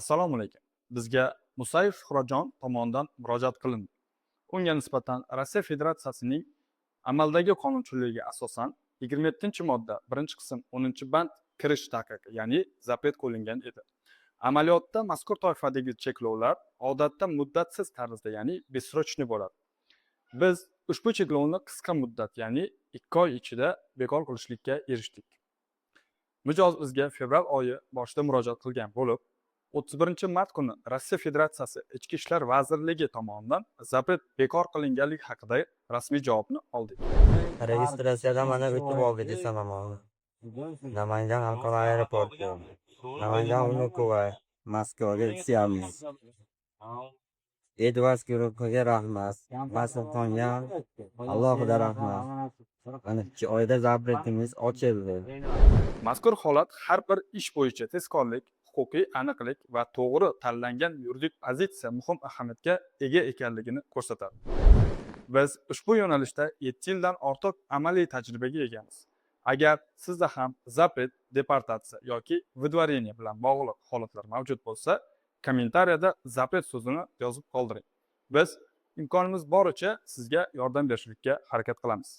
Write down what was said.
Assalomu alaykum. Bizga Musayev Shuhratjon tomonidan murojaat qilindi. Unga nisbatan Rossiya Federatsiyasining amaldagi qonunchiligiga asosan 27-modda, 1-qism, 10-band kirish taqiqi, ya'ni запрет qo'yilgan edi. Amaliyotda mazkur toifadagi cheklovlar odatda muddatsiz tarzda, ya'ni бессрочный bo'ladi. Biz ushbu cheklovni qisqa muddat, ya'ni 2 oy ichida bekor qilishlikka erishdik. Mijoz bizga fevral oyi boshida murojaat qilgan bo'lib, 31-mart kuni Rossiya Federatsiyasi Ichki ishlar vazirligi tomonidan запрет bekor qilinganligi haqida rasmiy javobni oldik. Registratsiyadan mana o'tib oldi desam ham. Namangan xalqaro aeroporti. Namangan Vnukovo, Moskvaga uchyapmiz. Edwards guruhiga rahmat. Masxonga alohida rahmat. Mana 2 oyda запрет imiz ochildi. Mazkur holat har bir ish bo'yicha tezkorlik, huquqiy aniqlik va to'g'ri tanlangan yuridik pozitsiya muhim ahamiyatga ega ekanligini ko'rsatadi. Biz ushbu yo'nalishda 7 yildan ortiq amaliy tajribaga egamiz. Agar sizda ham запрет, deportatsiya yoki выдворение bilan bog'liq holatlar mavjud bo'lsa, kommentariyada "запрет" so'zini yozib qoldiring. Biz imkonimiz boricha sizga yordam berishlikka harakat qilamiz.